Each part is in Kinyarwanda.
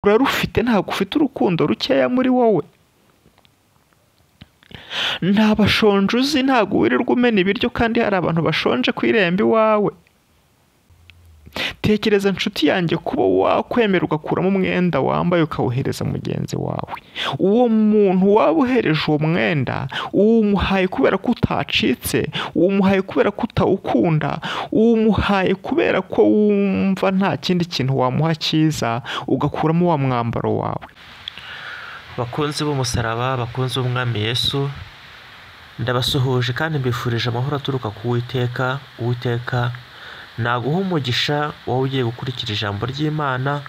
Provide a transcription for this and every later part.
Urarufite, ntabwo ufite urukundo rukeya muri wowe. Nta bashonje uzi, ntabwo wirirwa umena ibiryo kandi hari abantu bashonje ku irembo iwawe. Tekereza nshuti yanjye kuba wakwemera ugakuramo umwenda wambaye ukawuhereza mugenzi wawe. Uwo muntu waba uhereje uwo mwenda, uwumuhaye kubera ko utacitse, uwumuhaye kubera ko utawukunda, uwumuhaye kubera ko wumva nta kindi kintu wamuha cyiza, ugakuramo wa mwambaro wawe. Bakunzi b'umusaraba, bakunzi b'umwami Yesu, ndabasuhuje kandi mbifurije amahoro aturuka ku Uwiteka. Uwiteka naguha umugisha wowe ugiye gukurikira ijambo ry'Imana,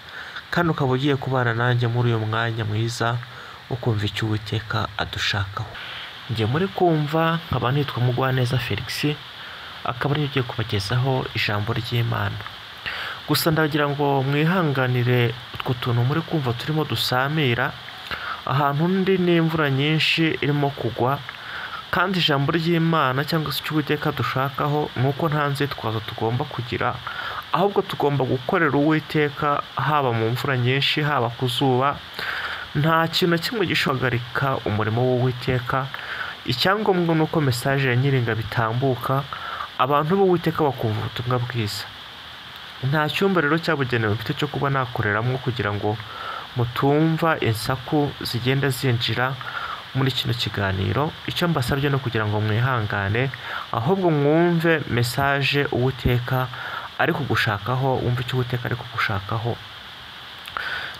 kandi ukaba ugiye kubana nanjye muri uyu mwanya mwiza wo kumva icyo Uwiteka adushakaho. Njye muri kumva nkaba nitwa Mugwaneza Felix, akaba ariyo ugiye kubagezaho ijambo ry'Imana. Gusa ndagira ngo mwihanganire utwo tuntu muri kumva turimo dusamira, ahantu ndi n'imvura nyinshi irimo kugwa, kandi ijambo ry'Imana cyangwa se icyo Uwiteka dushakaho ni uko nta nzitwazo tugomba kugira, ahubwo tugomba gukorera Uwiteka haba mu mvura nyinshi, haba ku zuba. Nta kintu na kimwe gishagarika umurimo w'Uwiteka. Icyangombwa ni uko mesaje ya Nyiringabo itambuka, abantu b'Uwiteka bakumva ubutumwa bwiza. Nta cyumba rero cyabugenewe mfite cyo kuba nakoreramo kugira ngo mutumva insaku zigenda zinjira muri kino kiganiro. Icyo mbasabye ni ukugira ngo mwihangane, ahubwo mwumve mesaje Uwiteka ari kugushakaho, wumve icyo Uwiteka ari kugushakaho.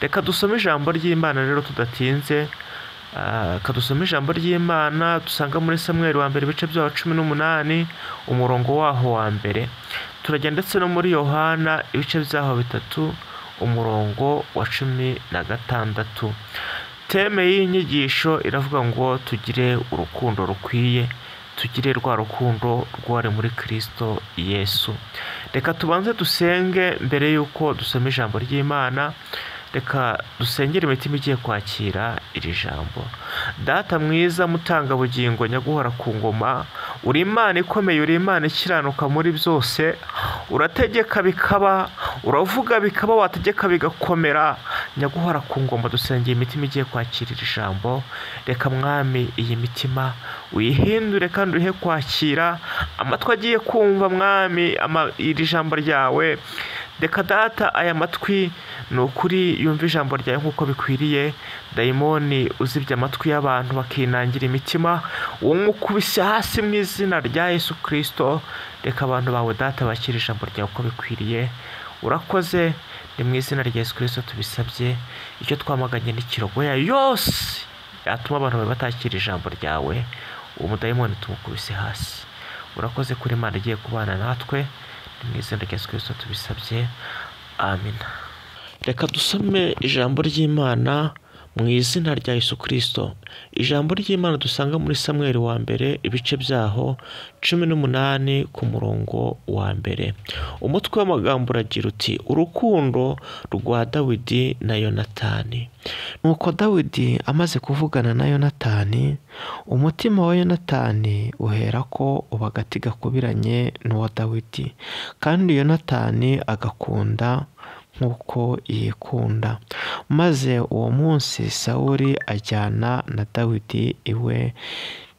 Reka dusome ijambo ry'Imana rero tudatinze. Reka dusome ijambo ry'Imana dusanga muri Samweli wa mbere ibice byaho 18 umurongo waho wa mbere. Turajya ndetse no muri Yohana ibice byaho 3 umurongo wa 16. Teme y'iyi nyigisho iravuga ngo tugire urukundo rukwiye, tugire rwa rukundo rwari muri Kristo Yesu. Reka tubanze dusenge mbere y'uko dusoma ijambo ry'Imana. Reka dusengere imitima igiye kwakira iri jambo. Data mwiza, mutangabugingo, nyaguhora ku ngoma, uri Imana ikomeye, uri Imana ikiranuka muri byose, urategeka bikaba, uravuga bikaba, wategeka bigakomera. Nyaguhora ku ngoma, dusengeye imitima igiye kwakira iri jambo. Reka mwami iyi mitima uyihindure kandi uhe kwakira amatwi agiye kumva mwami iri jambo ryawe. Reka data aya matwi ni ukuri yumva ijambo ryawe nk'uko bikwiriye. Dayimoni uzibye amatwi y'abantu bakinangira imitima, umukubise hasi mu izina rya Yesu Kristo. Reka abantu bawe data bakire ijambo ryawe uko bikwiriye. Urakoze, ni mu izina rya Yesu Kristo tubisabye. Icyo twamaganye n'ikirogoya yose yatuma abantu bawe batakira ijambo ryawe, uwo mudayimoni tumukubise hasi. Urakoze kuri Imana igiye kubana natwe, ni mu izina rya Yesu Kristo tubisabye, amina. Reka dusome ijambo ry'Imana mu izina rya Yesu Kristo. Ijambo ry'Imana dusanga muri Samweli wa mbere ibice byaho 18 ku murongo wa mbere. Umutwe w'amagambo uragira uti: urukundo rwa Dawidi na Yonatani. Nuko Dawidi amaze kuvugana na Yonatani, umutima wa Yonatani uherako uba agati gakubiranye n'uwa Dawidi, kandi Yonatani agakunda nk'uko yikunda. Maze uwo munsi Sawuli ajyana na Dawidi iwe,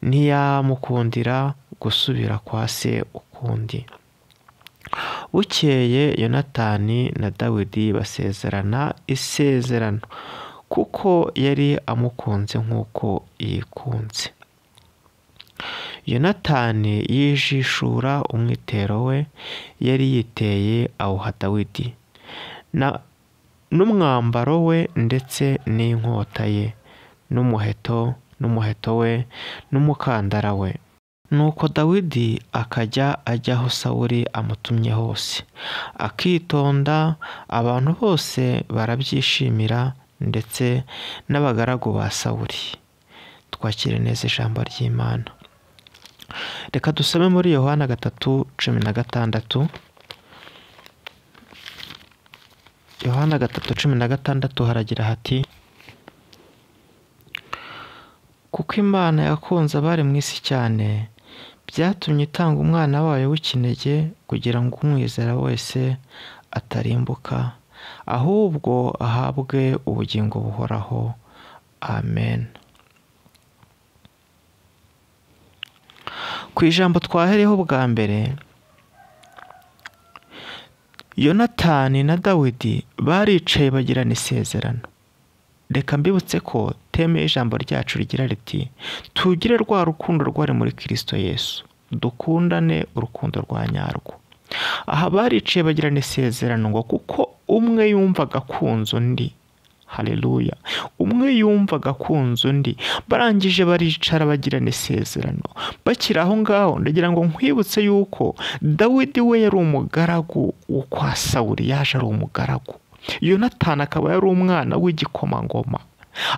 ntiyamukundira gusubira kwa se ukundi. Bukeye Yonatani na Dawidi basezerana isezerano, kuko yari amukunze nk'uko yikunze. Yonatani yijishura umwitero we yari yiteye awuha Dawidi, n'umwambaro we ndetse n'inkota ye, n'umuheto we n'umukandara we. Nuko Dawidi akajya ajya aho Sawuli amutumye hose, akitonda, abantu bose barabyishimira, ndetse n'abagaragu ba Sawuli. Twakire neza ijambo ry'Imana. Reka dusome muri Yohana 3:16. Yohana 3:16 haragira hati: kuko Imana yakunze abari mu isi cyane, byatumye itanga umwana wayo w'ikinege, kugira ngo umwizera wese atarimbuka, ahubwo ahabwe ubugingo buhoraho. Amen. Ku ijambo twahereho bwa mbere, Yonatani na Dawidi baricaye bagirana isezerano. Reka mbibutse ko teme y'ijambo ryacu rigira riti: tugire rwa rukundo rwari muri Kristo Yesu, dukundane urukundo rwa nyarwo. Aha baricaye bagirana isezerano ngo kuko umwe yumvaga akunze undi. Haleluya. Umwe yumvaga akunze undi. Barangije baricara bagirana isezerano. Bakiri aho ngaho, ndagira ngo nkwibutse yuko Dawidi we yari umugaragu wo kwa Sawuli, yaje ari umugaragu. Yonatani akaba yari umwana w'igikomangoma.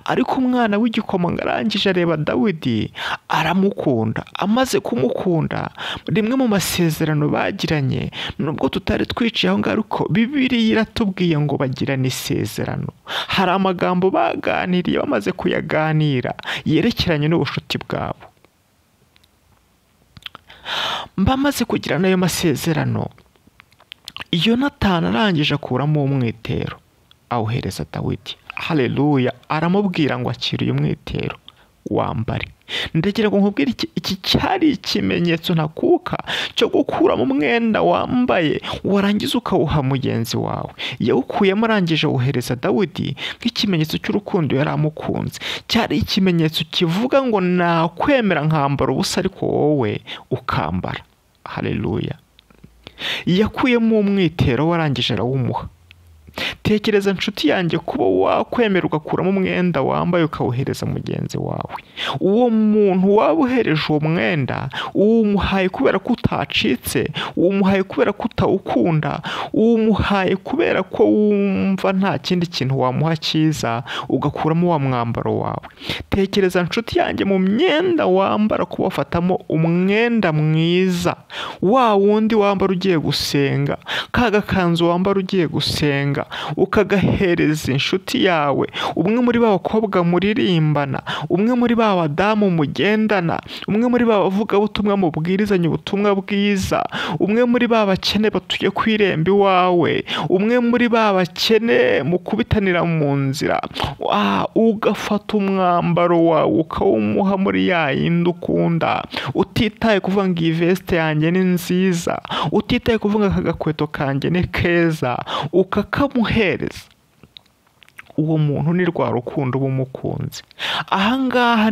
Ariko umwana w'igikomangoma arangije areba Dawidi aramukunda. Amaze kumukunda, rimwe mu masezerano bagiranye, nubwo tutari twiciye aho ngaho, ariko Bibiliya iratubwiye ngo bagirane isezerano. Hari amagambo baganiriye, bamaze kuyaganira yerekeranye n'ubucuti bwabo. Bamaze kugirana ayo masezerano, Yonatani arangije akuramo umwitero awuhereza Dawidi. Haleluya. Aramubwira ngo akira uyu mwitero wambare. Ndagira ngo nkubwire iki cyari ikimenyetso ntakuka cyo gukuramo umwenda wambaye, warangiza ukawuha mugenzi wawe. Yawukuyemo arangije awuhereza Dawidi nk'ikimenyetso cy'urukundo yari amukunze. Cyari ikimenyetso kivuga ngo nakwemera nkambara ubusa ariko wowe ukambara. Haleluya. Yakuyemo umwitero warangije arawumuha. Tekereza nshuti yanjye kuba wakwemera ugakuramo umwenda wambaye ukawuhereza mugenzi wawe. Uwo muntu waba uhereje uwo mwenda, uwumuhaye kubera ko utacitse, uwumuhaye kubera ko utawukunda, uwumuhaye kubera ko wumva nta kindi kintu wamuha cyiza, ugakuramo wa mwambaro wawe. Tekereza nshuti yanjye mu myenda wambara kuba wafatamo umwenda mwiza, wa wundi wambara ugiye gusenga, ka gakanzu wambara ugiye gusenga, ukagahereza inshuti yawe, umwe muri ba bakobwa muririmbana, umwe muri ba badamu mugendana, umwe muri ba bavugabutumwa mubwirizanya ubutumwa bwiza, umwe muri ba bakene batuye ku irembo iwawe, umwe muri ba bakene mukubitanira mu nzira, ugafata umwambaro wawe ukawumuha muri ya yindi ukunda, utitaye kuvuga ngo iyi veste yanjye ni nziza, utitaye kuvuga aka gakweto kanjye ni keza, ukakamuhereza. Uwo muntu ni rwa rukundo uba umukunze. Ahangaha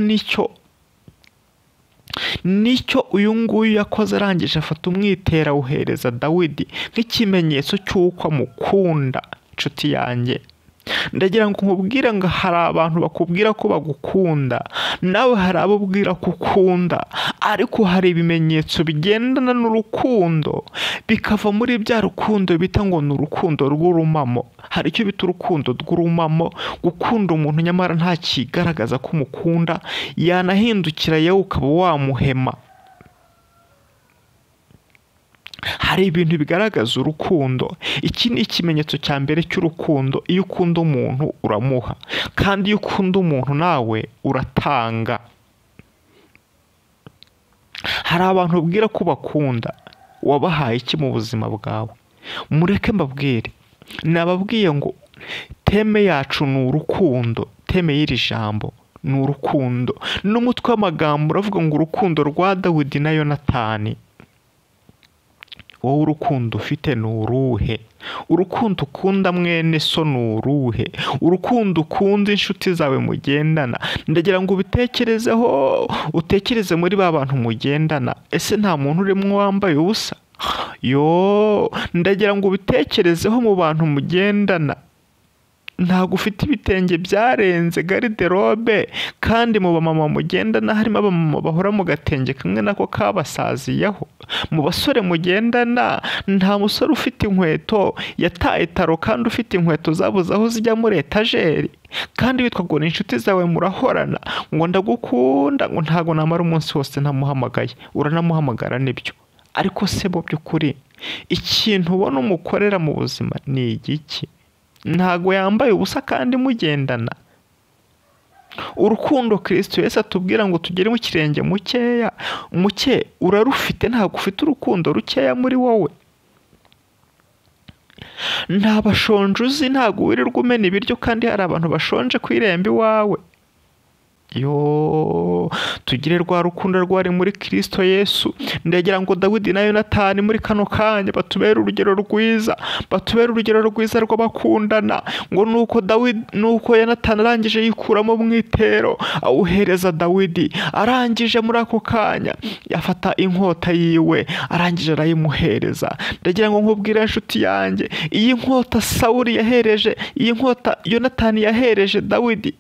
nicyo uyu nguyu yakoze, arangije afata umwitero awuhereza Dawidi nk'ikimenyetso cy'uko amukunda. Nshuti yanjye, ndagira ngo nkubwire ngo hari abantu bakubwira ko bagukunda, nawe hari abo ubwira ko ukunda, ariko hari ibimenyetso bigendana n'urukundo bikava muri bya rukundo bita ngo ni urukundo rw'urumamo. Hari icyo bita urukundo rw'urumamo, gukunda umuntu nyamara nta kigaragaza ko umukunda, yanahindukira yewe ukaba wamuhema. Hari ibintu bigaragaza urukundo. Iki ni ikimenyetso cya mbere cy'urukundo. Iyo ukunda umuntu uramuha, kandi iyo ukunda umuntu nawe uratanga. Hari abantu ubwira ko bakunda, wabahaye iki mu buzima bwawe? Mureke mbabwire, nababwiye ngo teme yacu ni urukundo, teme y'iri jambo ni urukundo. N'umutwe w'amagambo uravuga ngo urukundo rwa Dawidi na Yonatani. Wowe urukundo ufite ni uruhe? Urukundo ukunda mwene so ni uruhe? Urukundo ukunda inshuti zawe mugendana? Ndagira ngo ubitekerezeho, utekereze muri ba bantu mugendana. Ese nta muntu urimo wambaye ubusa? Yo, ndagira ngo ubitekerezeho mu bantu mugendana. Ntabwo ufite ibitenge byarenze gariderobe, kandi mu bamama mugendana harimo abamama bahora mu gatenge kamwe nako kabasaziyeho. Mu basore mugendana nta musore ufite inkweto yataye taro kandi ufite inkweto zabuze aho zijya muri etajeri, kandi witwa ngo ni inshuti zawe murahorana, ngo ndagukunda, ngo ntago namara umunsi wose ntamuhamagaye. Uranamuhamagara nibyo, ariko se mu by'ukuri ikintu ubona umukorera mu buzima ni igiki? Ntago yambaye ubusa kandi mugendana. Urukundo Kristo Yesu atubwira ngo tugere mu kirenge mukeya, muke urarufite, ntabwo ufite urukundo rukeya muri wowe. Nta bashonje uzi, ntabwo wirirwa umena ibiryo kandi hari abantu bashonje ku irembo iwawe. Yo, tugire rwa rukundo rwari muri Kristo Yesu. Ndagira ngo Dawidi na Yonatani muri kano kanya batubere urugero rwiza, batubere urugero rwiza rw'abakundana. Ngo nuko Dawidi, nuko Yonatani arangije yikuramo umwitero awuhereza Dawidi, arangije muri ako kanya yafata inkota yiwe arangije arayimuhereza. Ndagira ngo nkubwire inshuti yanjye, iyi nkota Sawuli yahereje, iyi nkota Yonatani yahereje Dawidi,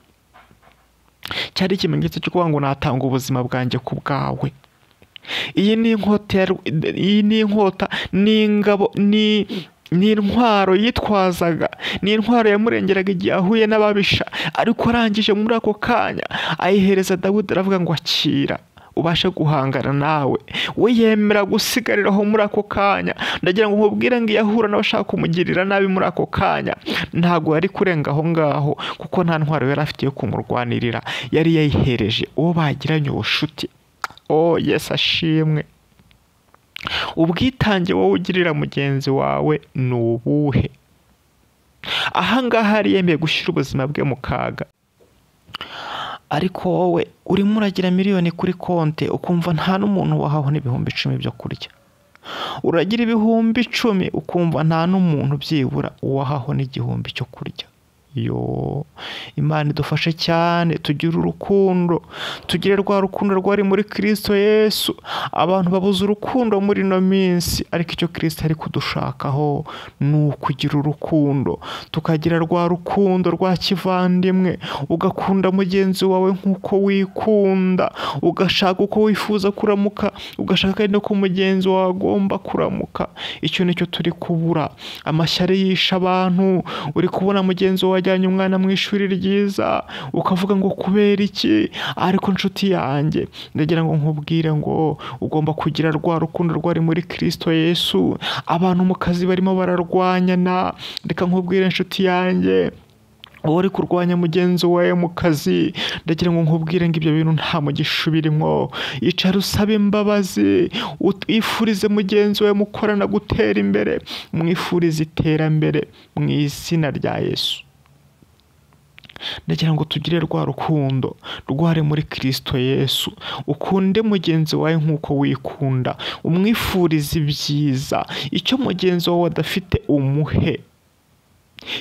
cyari ikimenyetso cyo kuvuga ngo natanga ubuzima bwanjye ku bwawe. Iyi ni inkota, iyi ni inkota, ni ingabo, ni intwaro yitwazaga, ni intwaro yamurengeraga igihe ahuye n'ababisha. Ariko arangije muri ako kanya ayihereza Dawidi, aravuga ngo akira ubashe guhangana nawe. We yemera gusigariraho muri ako kanya. Ndagira ngo nkubwire ngo iyo ahura n'abashaka kumugirira nabi muri ako kanya, ntabwo yari kurenga aho ngaho, kuko nta ntwaro yari afite yo kumurwanirira. Yari yayihereje uwo bagiranye ubushuti. Oh, Yesu ashimwe. Ubwitange wowe ugirira mugenzi wawe ni ubuhe? Aha ngaha yari yemeye gushyira ubuzima bwe mu kaga. Ariko wowe urimo uragira miliyoni kuri konte, ukumva nta n'umuntu wahaho n'10,000 byo kurya. Uragira 10,000 ukumva nta n'umuntu byibura wahaho n'1,000 cyo kurya. Yo, Imana idufashe cyane, tugire urukundo, tugire rwa rukundo rwari muri Kristo Yesu. Abantu babuze urukundo muri ino minsi, ariko icyo Kristo ari kudushakaho ni ukugira urukundo, tukagira rwa rukundo rwa kivandimwe, ugakunda mugenzi wawe nk'uko wikunda, ugashaka uko wifuza kuramuka, ugashaka kandi ko mugenzi wawe agomba kuramuka. Icyo nicyo turi kubura. Amashyari yisha abantu. Uri kubona mugenzi wawe wajyanye umwana mu ishuri ryiza, ukavuga ngo kubera iki? Ariko nshuti yanjye, ndagira ngo nkubwire ngo ugomba kugira rwa rukundo rwari muri Kristo Yesu. Abantu mu kazi barimo bararwanyana. Reka nkubwire nshuti yanjye, wowe uri kurwanya mugenzi wawe mu kazi, ndagira ngo nkubwire ngo ibyo bintu nta mugisha ubirimo. Icara usabe imbabazi, wifurize mugenzi wawe mukorana gutera imbere, mwifurize iterambere mu izina rya Yesu. Ndagira ngo tugire rwa rukundo rwari muri Kristo Yesu. Ukunde mugenzi wawe nk'uko wikunda, umwifurize ibyiza. Icyo mugenzi wawe adafite umuhe.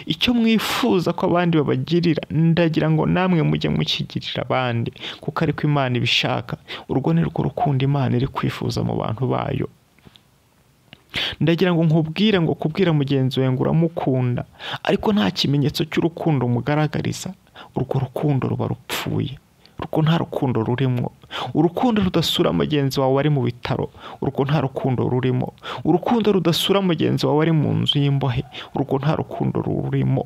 Icyo mwifuza ko abandi babagirira, ndagira ngo namwe mujye mukigirira abandi, kuko ariko Imana ibishaka. Urwo ni rwo rukundo Imana iri kwifuza mu bantu bayo. Ndagira ngo nkubwire ngo kubwira mugenzi wawe ngo uramukunda, ariko nta kimenyetso cy'urukundo mugaragariza, urwo rukundo ruba rupfuye. Urwo nta rukundo rurimo. Urukundo rudasura mugenzi wawe ari mu bitaro, urwo nta rukundo rurimo. Urukundo rudasura mugenzi wawe ari mu nzu y'imbohe, urwo nta rukundo rurimo.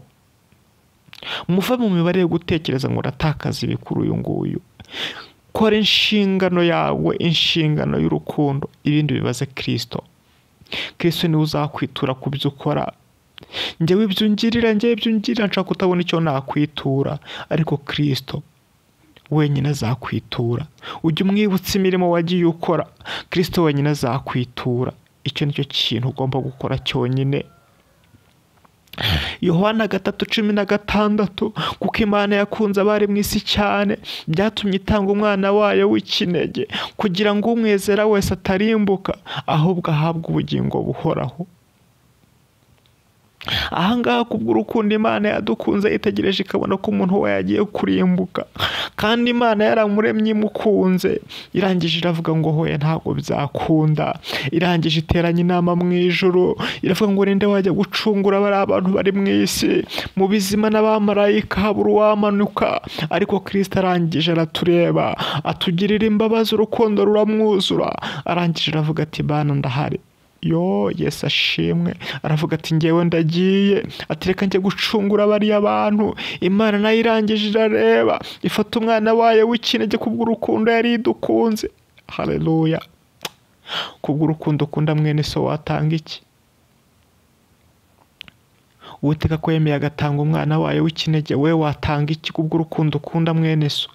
Muve mu mibare yo gutekereza ngo uratakaza ibikuru uyu nguyu. Kora inshingano yawe, inshingano y'urukundo, ibindi bibaze Kristo. Kristo niwe uzakwitura ku byo ukora. Njyewe ibyo ungirira, njyewe ibyo ungirira, nshaka kutabona icyo nakwitura, ariko Kristo wenyine azakwitura. Ujye umwibutsa imirimo wagiye ukora, Kristo wenyine azakwitura. Icyo nicyo kintu ugomba gukora cyonyine. Yohana 3:16, kuko Imana yakunze abari mu isi cyane, byatumye itanga umwana wayo w'ikinege, kugira ngo umwizera wese atarimbuka, ahubwo ahabwe ubugingo buhoraho. Ahangaha kubw'urukundo Imana yadukunze, itegereje ikabona ko umuntu we yagiye kurimbuka, kandi Imana yaramuremye imukunze. Irangije iravuga ngo hoya ntabwo byakunda. Irangije iteranya inama mu ijuru, iravuga ngo ninde wajya gucungura bari abantu bari mu isi, mu bizima n'abamarayika habura uwamanuka. Ariko Kristo arangije aratureba, atugirira imbabazi, urukundo ruramwuzura. Arangije aravuga ati bana ndahari. Yo, Yesu ashimwe. Aravuga ati ngewe ndagiye, ati reka njye gucungura bariya bantu. Imana nayo irangije irareba, ifata umwana wayo w'ikinege kubw'urukundo yari idukunze. Haleluya. Kubw'urukundo ukunda mwene so watanga iki? Uwiteka ko yemeye agatanga umwana wayo w'ikinege, we watanga iki kubw'urukundo ukunda mwene so?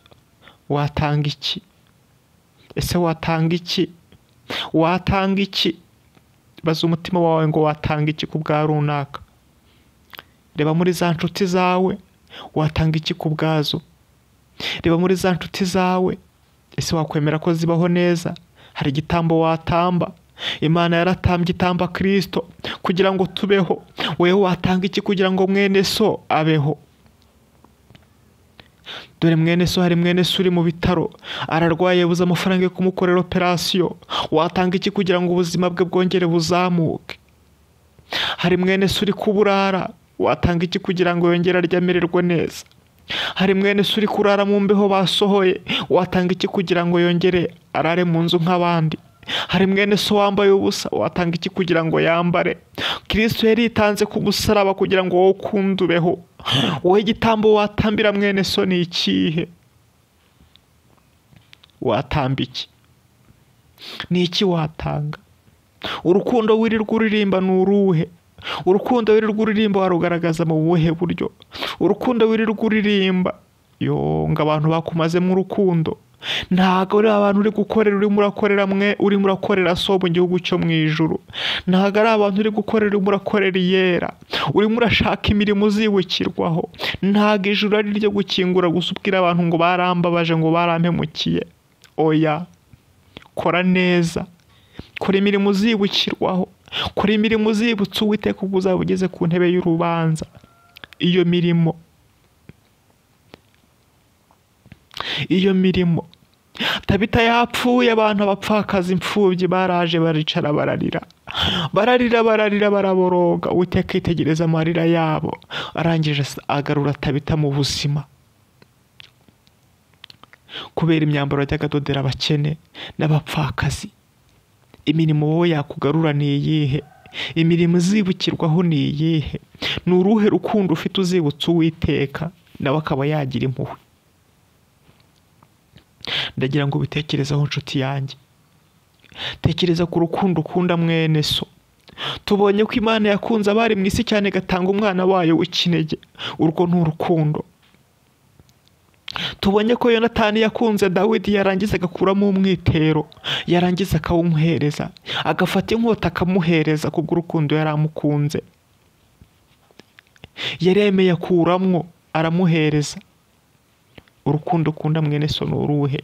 Watanga iki? Ese watanga iki? Watanga iki? Baza umutima wawe ngo watanga iki ku bwa runaka. Reba muri za nshuti zawe, watanga iki ku bwazo? Reba muri za nshuti zawe, ese wakwemera ko zibaho neza? Hari igitambo watamba? Imana yaratambye itamba Kristo kugira ngo tubeho. Wewe watanga iki kugira ngo mwene so abeho? Dore mwene so, hari mwene so uri mu bitaro, ararwaye, yabuze amafaranga yo kumukorera operasiyo. Watanga iki kugira ngo ubuzima bwe bwongere buzamuke? Hari mwene so uri kuburara, watanga iki kugira ngo yongere arye amererwe neza? Hari mwene so uri kurara mu mbeho basohoye, watanga iki kugira ngo yongere arare mu nzu nk'abandi? Hari mwene so wambaye ubusa, watanga iki kugira ngo yambare? Kristo yaritanze ku musaraba kugira ngo wowe ukunde ubeho. Wowe igitambo watambira mwene so ni ikihe? Watamba iki? Ni iki watanga? Urukundo wirirwa uririmba ni uruhe? Urukundo wirirwa uririmba warugaragaza mu buhe buryo? Urukundo wirirwa uririmba, yo ngo abantu bakumazemo urukundo. Ntabwo ari abantu uri gukorera, urimo urakorera mwe, urimo urakorera so mu gihugu cyo mu ijuru. Ntabwo ari abantu uri gukorera, urimo urakorera iyera. Urimo urashaka imirimo uzibukirwaho. Ntabwo ijuru ari iryo gukingura gusa ubwira abantu ngo barambabaje, ngo barampemukiye. Oya, kora neza, kora imirimo uzibukirwaho, kora imirimo uzibutsa Uwiteka ubwo uzaba ugeze ku ntebe y'urubanza. Iyo mirimo Tabita yapfuye, abantu abapfakazi, imfubyi baraje baricara bararira, bararira, bararira, baraboroga. Uwiteka yitegereza amarira yabo, arangije agarura Tabita mu buzima. Kubera imyambaro yajyaga adodera abakene n'abapfakazi. Imirimo wowe yakugarura ni iyihe? Imirimo izibukirwaho ni iyihe? Ni uruhe rukundo ufite uzibutsa Uwiteka nawe akaba yagira impuhwe? Ndagira ngo ubitekerezeho nshuti yanjye. Tekereza ku rukundo ukunda mwene so. Tubonye ko Imana yakunze abari mu isi cyane igatanga umwana wayo w'ikinege. Urwo ni urukundo. Tubonye ko Yonatani yakunze Dawidi, yarangiza agakuramo umwitero, yarangiza akawumuhereza, agafata inkota akamuhereza kubw'urukundo yari amukunze. Yaremeye akuramwo aramuhereza. Urukundo ukunda mwene so ni uruhe?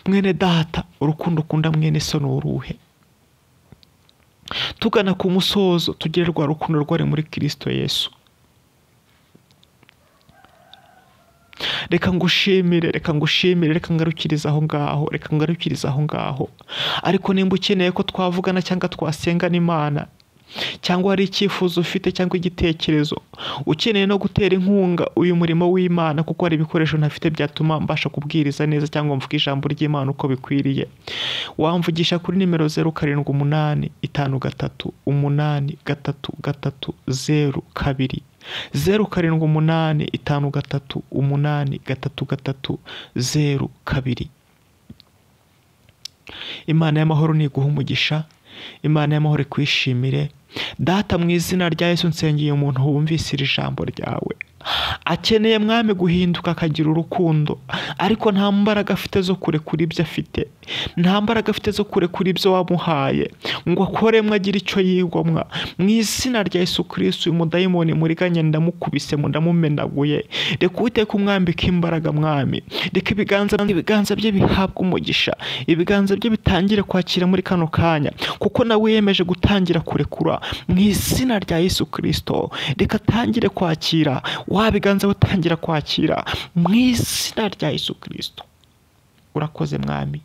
Mwene data, urukundo ukunda mwene so ni uruhe? Tugana ku musozo, tugire rwa rukundo rwari muri Kristo Yesu. Reka ngushimire, reka ngushimire, reka ngarukirize aho ngaho, reka ngarukirize aho ngaho. Ariko nimba ukeneye ko twavugana cyangwa twasengana Imana, cyangwa hari icyifuzo ufite cyangwa igitekerezo, ukeneye no gutera inkunga uyu murimo w'Imana, kuko hari ibikoresho ntafite byatuma mbasha kubwiriza neza cyangwa mvuga ijambo ry'Imana uko bikwiriye, wamvugisha kuri nimero 0 7 8 5 3 8 3 3 0 2, 0 7 8 5 3 8 3 3 0 2. Imana y'amahoro niguha umugisha, Imana y'amahoro ikwishimire. Data, mu izina rya Yesu nsengeye umuntu wumvise iri jambo ryawe, akeneye mwami guhinduka akagira urukundo, ariko nta mbaraga afite zo kurekura ibyo afite, nta mbaraga afite zo kurekura ibyo wamuhaye ngo akoremwe agire icyo yigomwa. Mu izina rya Yesu Kristo, uyu mudayimoni muriganye ndamukubise, ndamumenaguye. Reka Uwiteka umwambike imbaraga mwami, reka ibiganza bye bihabwe umugisha, ibiganza bye bitangire kwakira muri kano kanya, kuko nawe yemeje gutangira kurekura. Mu izina rya Yesu Kristo, reka atangire kwakira, wabiganza batangira kwakira mu izina rya Yesu Kristo. Urakoze mwami,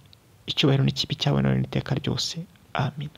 icyubahiro n'ikibi cyawe none n'iteka ryose. Amen.